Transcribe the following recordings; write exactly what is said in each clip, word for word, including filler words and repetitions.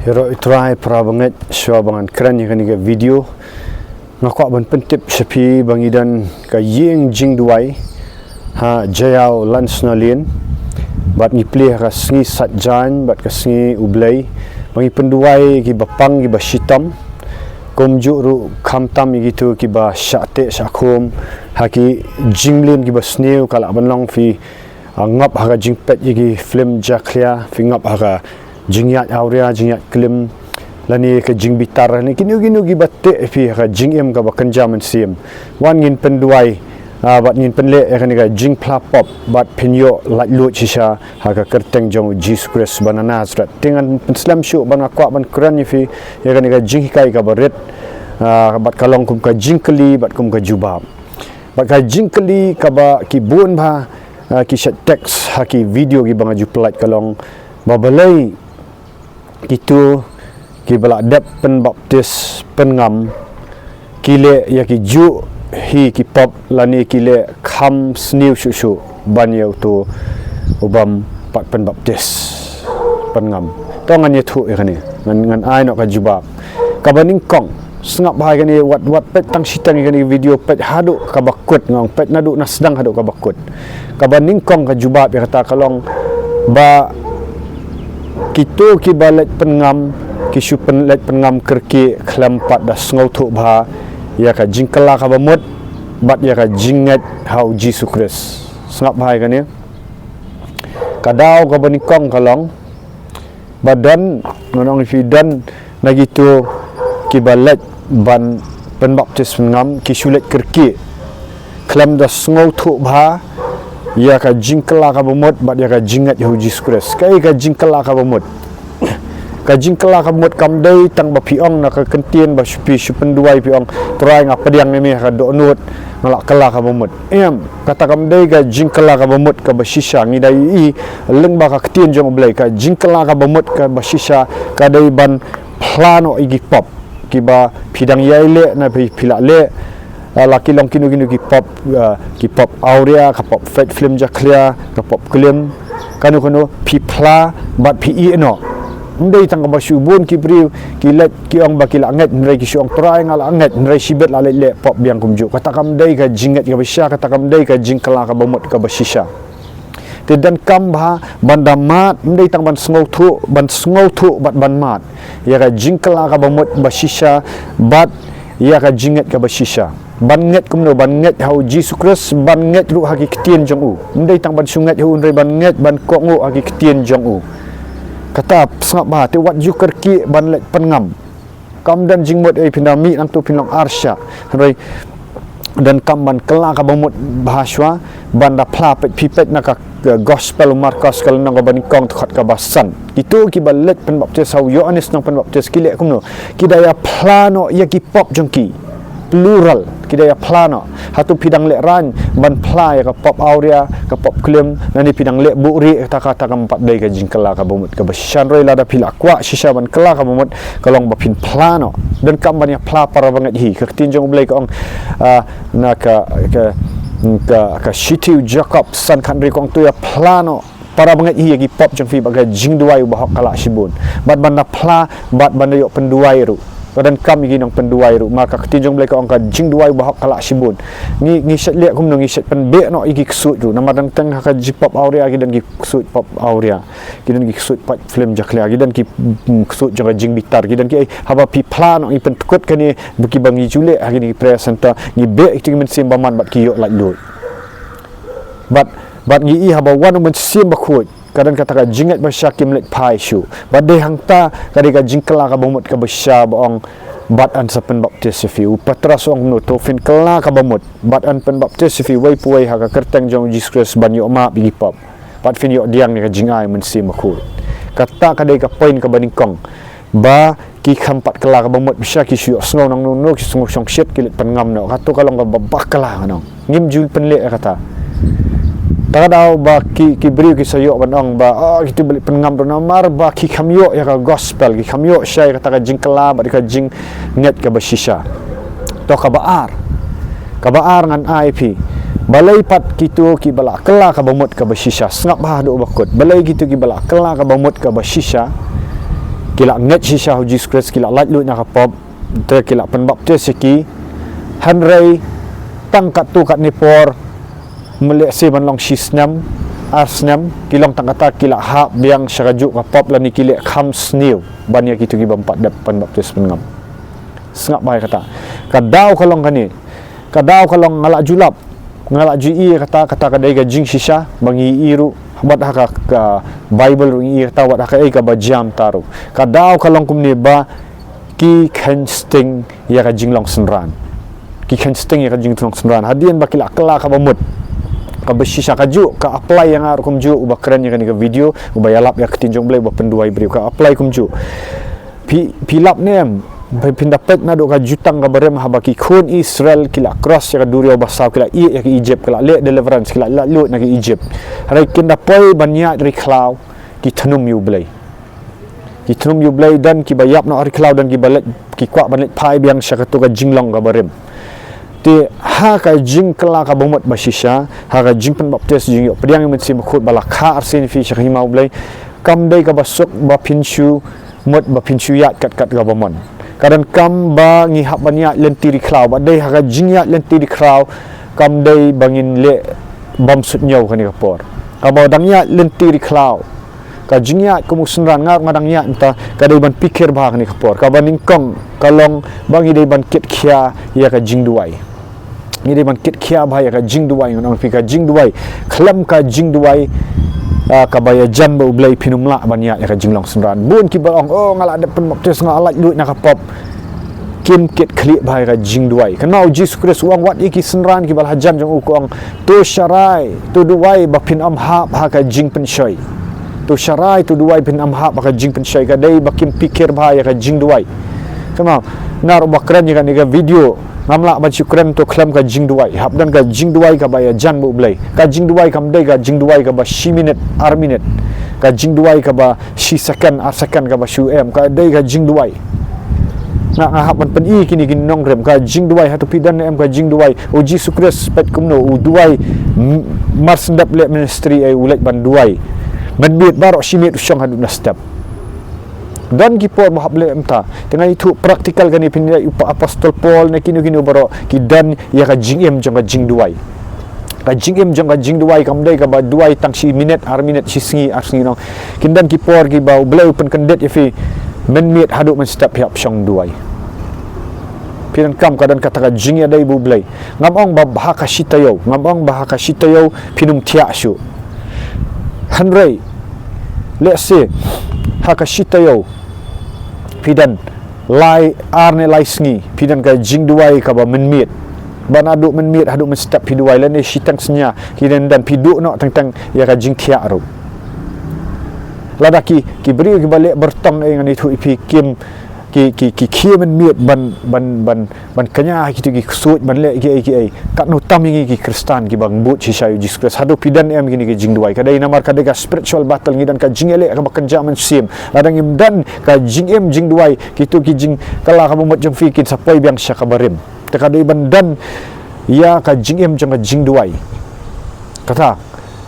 Ïaroh ïa U Trai para bangeit, shuwa ba ngan kren ïa kane ka video, nga kwah ban pyntip sha phi ba ngi don ka ïing jingduwai ha Jaïaw Lansonalane, bad ngi plie ha ka sngi Saitjaiñ bad ka sngi U Blei, ba ngi pynduwai ïa kiba pang kiba shitom, kumjuh ruh khamtam ïa kito kiba shah teh shah khum ha ki jingmlien kiba sniew. Ka lah ban long phi, ah, ngop ha ka jingpeit ïa ki film jakhlia, phi ngop ha ka jingïaid awria, jingïaid klim, lane ka jingbitar, lane kino kino kiba teh ïa phi ha ka jingim kaba kynja mynsiem. Wan ngin pynduwai, ah, bad ngin pynleh ïa kane ka jingphla pop, bad phin ïoh laitluid shisha ha ka kyrteng jong U Jisu Khrist ba na Nasareth. Te ngan pynslem shuh, bad nga kwah ban kren ïa phi ïa kane ka jinghikai kaba rit, ah, bad ka long kum ka jingkylli bad kum ka jubab. Bad ka jingkylli kaba ki bun bha, ah, ki shait text ha ki video kiba nga ju pyllait ka long ba balei kito kiba la dep pynbaptis, pynngam, ki leh ïa ki juh hi ki pop, lane ki leh kham sniew shuh shuh ban ïa uto u bym pat pynbaptis, pynngam. To ngan ïathuh ïa kane, ngan, ngan ai noh ka jubab. Kaba nyngkong, sngap bha ïa kane, wat, wat peit tang shiteng ïa kane video, peit haduh kaba kut, nga ong peit naduh na sdang haduh kaba kut. Kaba nyngkong ka jubab ïa kata ka long ba kito kiba leit pynngam, ki shu pyn-, leit pynngam kyrkieh khlem pat da sngewthuh bha ïa ka jingkylla kaba mut bad ïa ka jingngeit ha U Jisu Khrist. Sngap bha ïa kane. Ka daw kaba nyngkong ka long ba don, ngan ong ïa phi, don na kito kiba leit ban pynbaptis, pynngam, ki shu leit kyrkieh khlem da sngewthuh bha ïa ka jingkylla kaba mut bad ïa ka jingngeit ha U Jisu Khrist. Kaei ka jingkylla kaba mut? Ka jingkylla kaba mut kam dei tang ba phi ong na ka ktien ba shu, phi shu pynduwai, phi ong, Trai, nga pdiang ïa me ha ka dohnud, nga la kylla kaba mut. Em, kata kam dei ka jingkylla kaba mut kaba shisha. Ngi da ïohi lyngba ka ktien jong U Blei, ka jingkylla kaba mut kaba shisha ka dei ban phla noh ïa ki pop kiba phi dang ïai leh, na phi, phi la leh, ah, la ki long kino kino ki pop, ah, ki pop awria, ka pop peit film jakhlia, ka pop klim, kano kano, phi phla bad phi ïeh noh. Ym dei tang kaba shu bun ki briew ki leit ki ong ba ki la ngeit, hynrei ki shu ong, Trai, nga la ngeit, hynrei shibit la leit leh pop biang kumjuh. Kata kam dei ka jingngeit kaba shisha, kata kam dei ka jingkylla kaba mut kaba shisha. Te donkam bha ban da mad, ym dei tang ban sngewthuh, ban sngewthuh bad ban mad ïa ka jingkylla kaba mut ba shisha bad ïa ka jingngeit kaba shisha. Ban ngeit kumno? Ban ngeit ha U Jisu Khrist, ban ngeit ruh ha ki ktien jong u. Ym dei tang ban shu ngeit ha u, hynrei ban ngeit, ban kohnguh ha ki ktien jong u. Kata sngap bha, te wat ju kyrkieh ban leit pynngam. Kam don jingmut ei, phin da mih nangtu phin long arshah. Hynrei donkam ban kylla kaba mut bha shuwa, ban da phla, peit, phi peit na ka, ka gospel u Markos ka lynnong kaba nyngkong, dkhot kaba san. Kito kiba leit pynbaptis ha u Ïoannis Nongpynbaptis ki leh kumno? Ki da ïa phla noh ïa ki pop jong ki. Plural, ki da ïa phla noh. Hato phi dang lehraiñ ban phla ïa ka pop awria, ka pop klim, lane phi dang leh buhrieh? Kata, kata kam pat dei ka jingkylla kaba mut kaba shisha. Hynrei lada phi la kwah shisha ban kylla kaba mut, ka long ba phin phla noh. Donkam ban ïa phla para bangeit hi. Ka ktien jong U Blei ka ong, ah, na ka, ka, ka, ka shithi u Jakob san khathynriew ka ong, to ïa phla noh para bangeit hi ïa ki pop jong phi bad ka jingduwai u bahok ka lah shibun. Bad ban da phla, bad ban da ïoh pynduwai ruh. Ka donkam ïa ki nongpynduwai ruh. Namar ka ktien jong U Blei ka ong ka jingduwai u bahok ka lah shibun. Ngi, ngi shait leh kumno? Ngi shait pynbeh noh ïa ki ksuid ruh. Namar dang teng ha ka jingpop awria ki don ki ksuid pop awria. Ki don ki ksuid peit film jakhlia. Ki don ki, mm, ksuid jong ka jingbitar. Ki don ki, eh, haba phi phla noh, ngi pyndkut kane, ba kiba ngi ju leh ha kine ki prayer center, ngi beh ïa ki mynsiem bymman bad ki ïoh laitluid. Bad, bad ngi i haba wan u Mynsiem Bakhuid, ka don kata ka jingngeit ba shisha, kim leit phai shuh. Bad dei hangta ka dei ka jingkylla kaba mut kaba shisha ba ong, bad yn sa pynbaptis ïa phi. U Petros u ong kumno? To phin kylla kaba mut, bad yn pynbaptis ïa phi uwei pa uwei ha ka kyrteng jong U Jisu Khrist ban ïoh map ïa ki pop. Bad phin ïoh pdiang ïa ka jingai Mynsiem Bakhuid. Kata ka dei ka point kaba nyngkong. Ba ki kham pat kylla kaba mut bha shisha, ki shu ïohsngew nangno nangno, ki sngew shongshit, ki leit pynngam noh. Kato ka long kaba bakla, ngan ong. Ngim ju pynleh ïa kata. Ta ka daw ba ki, ki briew ki sa ïoh ban ong ba, oh, kito ba leit pynngam ruh namar ba ki kham ïoh ïa ka gospel, ki kham ïoh shai ïa kata ka jingkylla bad ka jingngeit kaba shisha. To kaba ar. Kaba ar ngan ai ïa phi. Balei pat kito kiba la kylla kaba mut kaba shisha? Sngap bha haduh ba kut. Balei kito kiba la kylla kaba mut kaba shisha ki la ngeit shisha ha u Jisu Khrist, ki la laitluid na ka pop, te ki la pynbaptis ïa ki. Hynrei tang katto katne por, mynlehse ban long shi snem, ar snem, ki long tang kata, ki la hap biang sha kajuh ka pop lane ki leh kham sniew ban ïa kito ki bym pat dep pynbaptis pynngam. Sngap bha ïa kata. Ka daw ka long kane. Ka daw ka long, nga la ju lap, nga la ju ïohi ïa kata, kata ka dei ka jingshisha ba ngi ïohi ruh, wat ha ka, ka Baibl ruh ngi ïohi ïa kata, wat ha kaei kaba jia mynta ruh. Ka daw ka long kumne ba ki kheiñ sting ïa ka jinglong synran. Ki kheiñ sting ïa ka jinglong synran hadien ba ki la kylla kaba mut. Kaba shisha kajuh ka apply ïa nga ruh kumjuh, uba kren ïa kane ka video, uba ïalap ïa ka ktien jong U Blei, uba pynduwai briew, ka apply kumjuh. Phi, phi lap ne em? Phi, phin da peit naduh ka Jutang kaba Rim, haba ki khun Israel ki la cross ïa ka duriaw basaw, ki la ïeh ïa ka Egypt, ki la leh deliverance, ki la, la lut na ka Egypt. Hynrei kin da poi ban ïaid ri khlaw, ki thnum ïa U Blei. Ki thnum ïa U Blei, don kiba ïap noh ha ri khlaw, don kiba leit, ki kwah ban leit phai biang sha kato ka jinglong kaba rim. Te ha ka jingkylla kaba mut ba shisha, ha ka jingpynbaptis, jingïoh pdiang ïa u Mynsiem Bakhuid ba la kha arsien ïa phi sha ka hima U Blei, kam dei kaba suk ba phin shu mut ba phin shu ïaid kat kat kaba mon. Ka donkam ba ngi hap ban ïaid lynti ri khlaw, ba dei ha ka jingïaid lynti ri khlaw, kam dei ba ngin leh bymsuidñiew kane ka por. Kaba dang ïaid lynti ri khlaw, ka jingïaid kum u synran, nga ruh nga dang ïaid mynta, ka dei ban pyrkhat bha kane ka por. Kaba nyngkong ka long ba ngi dei ban kit khia ïa ka jingduwai. Ngi dei ban kit khia bha ïa ka jingduwai, ngan ong ïa phi, ka jingduwai. Khlem ka jingduwai, ah, kaba ïajan bad U Blei, phin ym lah ban ïaid ïa ka jinglong synran. Bun kiba ong, "Oh, nga la dep pynbaptis, nga la laitluid na ka pop." Kim kit khlieh bha ïa ka jingduwai. Kynmaw, U Jisu Khrist u ong, wat ïa ki synran kiba la hajan jong u, u ong, "To sharai, to duwai ba phin ym hap ha ka jingpynshoi." To sharai, to duwai, phin ym hap ha ka jingpynshoi. Ka dei ba kim pyrkhat bha ïa ka jingduwai. Kynmaw, nga ruh ba kren ïa kane ka video, ngam lah ban shu kren to khlem ka jingduwai. Hap don ka jingduwai kaba ïajan bad U Blei. Ka jingduwai kam dei ka jingduwai kaba shi minit, ar minit. Ka jingduwai kaba shi second, ar second kaba shu em. Ka dei ka jingduwai. Nga, nga hap ban pyni kine ki nongrim. Ka jingduwai, hato phi don ne em ka jingduwai? U Jisu Khrist peit kumno u duwai, m-, mar shu dep leh ministry, eh, u leit ban duwai. Mynmiet baroh shi miet u shong haduh na step. Don ki por ba hap leh mynta. Te nga ïathuh practical kane, phin ïa u Apostol Paul ne kino kino baroh ki don ïa ka jingim jong ka jingduwai. Ka jingim jong ka jingduwai kam dei kaba duwai tang shi minit, ar minit, shi sngi, ar sngi, nong. Kin don ki por kiba U Blei u pynkyndit ïa phi, mynmiet haduh mynstep phi hap shong duwai. Phi donkam, ka don kata ka jingïadei bad U Blei. Ngam ong ba ha ka shi taïew, ngam ong ba ha ka shi taïew phin ym thiah shuh. Hynrei lehse ha ka shi taïew phi don lai, ar ne lai sngi, phi don ka jingduwai kaba mynmiet. Ba naduh mynmiet haduh mynstep phi duwai, lane shiteng synñia, ki dang don, phi duh noh teng teng ïa ka jingthiah ruh. Lada ki, ki briew kiba leh byrtong, eh, ngan ïathuh ïa phi, kim, ki, ki, ki khie mynmiet ban, ban, ban, ban kñia ha kito ki ksuid, ban leh kiei kiei. Katno tam ïa ngi ki Khristan kiba ngim bud shisha ïa U Jisu Khrist. Hato phi don em kine ki jingduwai? Ka dei namar ka dei ka spiritual battle, ngi don ka jingïaleh kaba kynja mynsiem. Lada ngim don ka jingim jingduwai, kito ki jingkylla kaba mut jong phi kin sa poi biang sha kaba rim. Te ka dei ban don ïa ka jingim jong ka jingduwai. Kata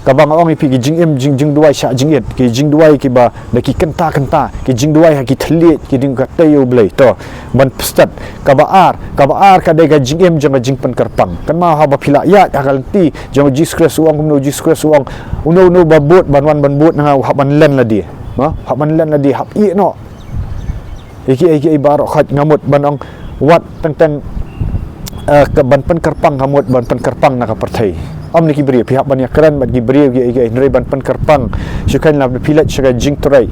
kaba nga ong ïa phi, ki jingim jing, jingduwai shah jingit, ki jingduwai kiba da ki kynta kynta, ki jingduwai ha ki thylliej, ki jingkatei ïa U Blei. To, ban pyrshah, kaba ar, kaba ar ka dei ka jingim jong ka jingpynkyrpang. Kynmaw, haba phi la ïaid ha ka lynti jong U Jisu Khrist, u ong kumno U Jisu Khrist, u ong, uno uno ba bud ban wan ban bud na nga, u hap ban len lade. Ha? Hap ban len lade, hap ïeh noh. Ïa kiei kiei baroh, khot nga mut ban ong, wat teng teng, eh, ka ban pynkyrpang, ka mut ban pynkyrpang na ka pyrthei. Ym na ki briew. Phi hap ban ïakren bad ki briew kiei kiei, hynrei ban pynkyrpang. Shu kheiñ lada phi leit sha ka jingtrei,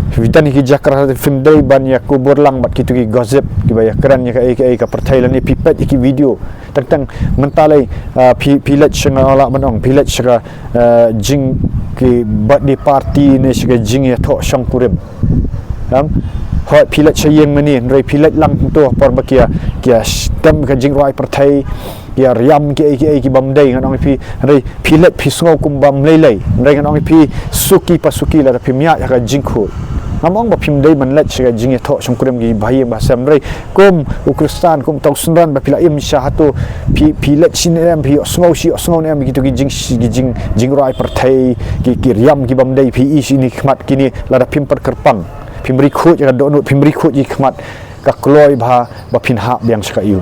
phi don ki jaka, phim dei ban ïakubur lang bad kito ki gossip kiba ïakren ïa kaei kaei ka pyrthei, lane phi peit ïa ki video. Teng teng mynta lei, ah, phi, phi leit sha, nga lah ban ong, phi leit sha ka, ah, jing, ki birthday party ne sha ka jingïathoh shongkurim. Em? Hooid, phi leit sha ïing mane, hynrei phi leit lang hangto ha por ba ki ïa, ki ïa sh-, tem ka jingrwai pyrthei, ki ïa riam kiei kiei ki bym dei, ngan ong ïa phi, hynrei phi leit phi sngew kumba ym lei lei, hynrei ngan ong ïa phi, suki pa suki lada phim ïaid ha ka jingkhuid. Ngam ong ba phim dei ban leit sha ka jingïathoh shongkurim ki bahaïing bahasem, hynrei kum u Khristan, kum uta u synran ba phi la im shisha, hato phi, phi leit shi ne em, phi ïohsngew shi ïohsngew ne em ïa kito ki jing, ki jing, jingrwai pyrthei, ki, ki riam ki bym dei, phi ïohi shi ne khmat kine, lada phim pynkyrpang. Phim ri khuid ïa ka dohnud, phim ri khuid ïa ki khmat, ka kloi bha ba phin hap biang sha ka ïew.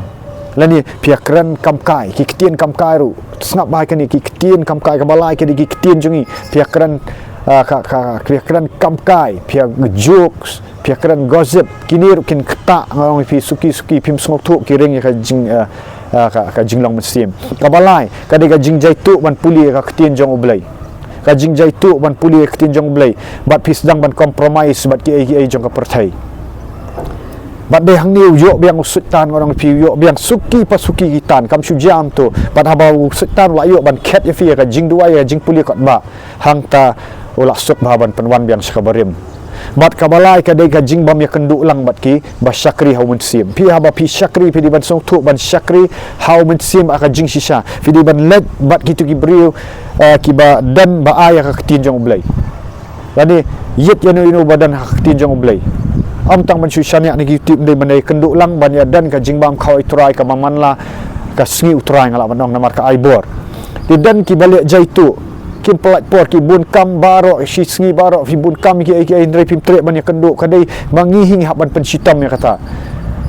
Lane phi ïa kren kam kai, ki ktien kam kai ruh. Sngap bha kane, ki ktien kam kai, kaba lai ka dei ki ktien jong ngi. Phi ïa kren, ah, ka, ka, phi ïa kren kam kai, phi ïa jokes, phi ïa kren gossip. Kine ruh kin ktah, nga ong ïa phi, suki suki, phim sngewthuh ki ring ïa ka jing, ah, ah, ka, ka jinglong mynsiem. Kaba lai ka dei ka jingjaituh ban pule ïa ka ktien jong U Blei. Ka jingjaituh ban pule ïa ka ktien jong U Blei. Bad phi sdang ban compromise bad kiei kiei jong ka pyrthei. Bad dei hangne u ïoh biang u Soitan, nga ong ïa phi, u ïoh biang suki pa suki ki tan, kam shu jia kumto. Bad haba u Soitan u la ïoh ban khet ïa phi ïa ka jingduwai, ïa ka jingpule kot ba, hangta u la suk bha ban pynwan biang sha ka barim. Bad kaba lai ka dei ka jingbym ïakynduh lang bad kiba shakri ha u mynsiem. Phi haba phi shakri, phi dei ban sngewthuh ban shakri ha u mynsiem ha ka jingshisha. Phi dei ban leit bad kito ki briew, eh, kiba don ba ai ha ka ktien jong U Blei. Lane ïit ïano ïano ba don ha ka ktien jong U Blei. Ym tang ban shu shaniah na ki YouTube, dei ban ïakynduh lang, ban ïadon ka jingbam khawai Trai, ka manla ka sngi U Trai, nga lah ban ong, namar ka ai bor. Te don kiba leh jaituh, kim pyllait por, ki bun kam baroh shi sngi, baroh phi bun kam kiei kiei, hynrei phim treh ban ïakynduh. Ka dei ba ngi hi ngi hap ban pynshitom ïa kata.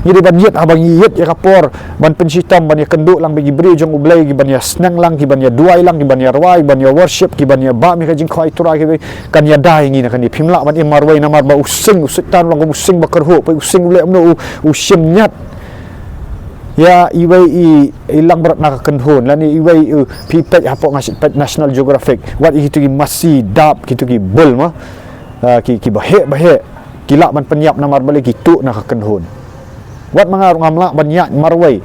Ngi dei ban ïit, haba ngi ïit ïa ka por ban pynshitom, ban ïakynduh lang bad ki briew jong U Blei, kiban ïasneng lang, kiban ïaduwai lang, kiban ïarwai, kiban ïa worship, kiban ïabam ïa ka jingkhawai Trai, kiba kan ïada ïa ngi na kane. Phim lah ban im marwei namar ba u sing, u Soitan u long kum u sing ba kyrhuh, peit u sing u leh kumno, u, u shim ñiat ïa iwei i, i langbrot na ka kynhun, lane iwei i, phi peit hapoh, nga shait peit National Geographic, wat ïa kito ki masi dap, kito ki bul mo, ah, ki, kiba heh ba heh, ki lah ban pynïap namar balei, ki tuh na ka kynhun. Wat ma nga ruh ngam lah ban ïaid marwei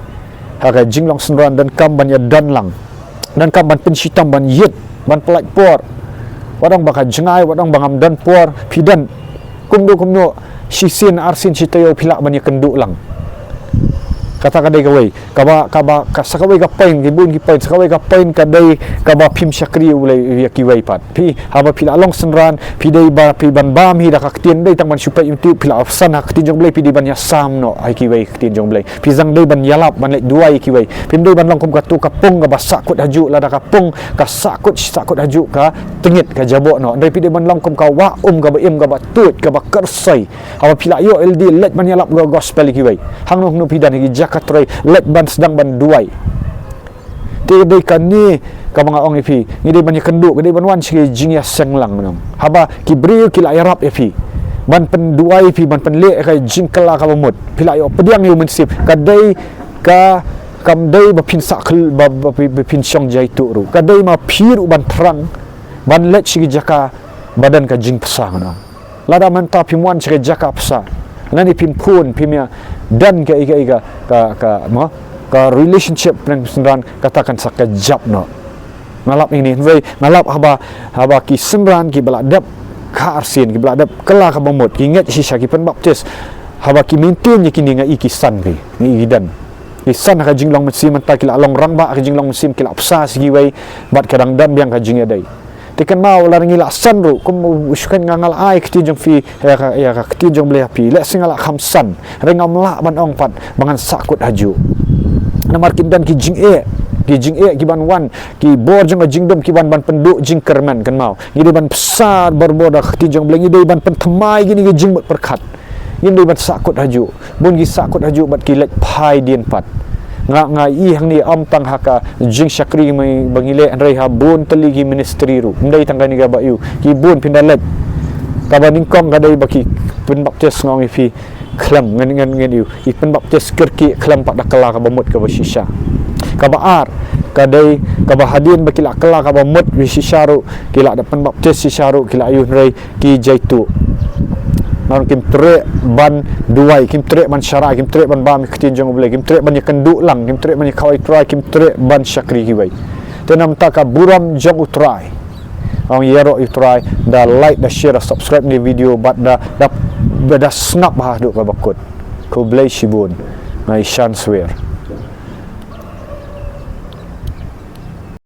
ha ka jinglong synran, donkam ban ïadon lang, donkam ban pynshitom, ban ïit, ban pyllait por. Wat ong ba ka jngai, wat ong ba ngam don por, phi don. Kumno kumno, shisien arsien shi taïew phi lah ban ïakynduh lang. Kata ka dei kawei, kaba, kaba, ka sa kawei ka point, ki bun ki point, sa kawei ka point ka dei kaba phim shakri ïa U Blei ïa kiwei pat. Phi, haba phi la long synran, phi dei ba phi ban bam hi da ka ktien, dei tang ban shu peit YouTube, phi la pynsan ha ka ktien jong U Blei, phi dei ban ïasam noh ha kiwei ka ktien jong U Blei. Phi sdang dei ban ïalap, ban leit duwai ïa kiwei. Phim dei ban long kum kato ka pung kaba sahkut hajuh, lada ka pung ka sahkut, sahkut hajuh ka tyngit, ka jaboh noh. Hynrei phi dei ban long kum ka wah um kaba im, kaba tuid, kaba kyrsoi. Haba phi la ïoh ïalade, leit ban ïalap ka gospel ïa kiwei. Hangno hangno phi don, ha ki jaka trei, leit ban sdang ban duwai. Te dei kane kaba nga ong ïa phi, ngi dei ban ïakynduh, ka dei ban wan sha ki jingïaseng lang, nong. Haba ki briew ki la ïarap ïa phi, ban pynduwai ïa phi, ban pynleh ïa ka jingkylla kaba mut, phi la ïoh pdiang ïa u Mynsiem, ka dei ka, kam dei ba phin sah khyl, ba, ba, ba, ba phin shong jaituh ruh. Ka dei ma phi ruh ban thrang, ban leit sha ki jaka ba don ka jingpyrsad, nong. Lada mynta phim wan sha ka jaka pyrshah, lane phim phone, phim ïa don ka, ka, ka, ka, ka, mo, ka relationship pyrshah synran, kata kan sa kjap noh. Nga lap ïa kine, hynrei nga lap haba, haba ki synran kiba la dep kha arsien, kiba la dep kylla kaba mut, ki ngeit shisha, ki pynbaptis, haba ki maintain ïa kine, nga i ki san, ki, nga i ki don. Ki san ha ka jinglong mynsiem, mynta ki la long rangbah ha ka jinglong mynsiem, ki la pyrshah sha kiwei, bad ka dang don biang ka jingïadei. Te kynmaw, lada ngi la san ruh, kum u, u shu kren, nga, nga la ai ktien jong phi, ïa ka, ïa ka ktien jong U Blei ha phi. Lehse nga la kham san, hynrei ngam lah ban ong pat ba ngan sahkut hajuh. Namar kin don ki jingeh, ki jingeh kiban wan, ki bor jong ka jingdum kiban, ban pynduh jingkyrmen, kynmaw. Ngi dei ban pyrshah bor bor da ka ktien jong U Blei, ngi dei ban pynthymmai kine ki jingmut pyrkhat. Ngim dei ban sahkut hajuh. Bun ki sahkut hajuh bad ki leit phai dien pat. Nga, nga i hangne ym tang ha ka jingshakri ba ngi leh, hynrei ha bun tylli ki ministry ruh. Ym dei tang kane kaba ïew. Ki bun, phin da leit. Kaba nyngkong ka dei ba ki pynbaptis, nga ong ïa phi, khlem, ngan, ngan, ngan ïew. Ki pynbaptis kyrkieh, khlem pat da kylla kaba mut kaba shisha. Kaba ar ka dei kaba hadien ba ki la kylla kaba mut ba shisha ruh, ki la da pynbaptis shisha ruh, ki la ïew, hynrei ki jaituh. Nga ong kim treh ban duwai, kim treh ban sharai, kim treh ban bam ïa ka ktien jong U Blei, kim treh ban ïakynduh lang, kim treh ban ïakhawai Trai, kim treh ban shakri kiwei. Te namar kata ka burom jong U Trai. Nga ong ïaroh ïa U Trai, da like, da share, da subscribe ïa kane ka video, bad da, da, da, da sngap haduh kaba kut. Khublei shibun. Nga ïashem swer.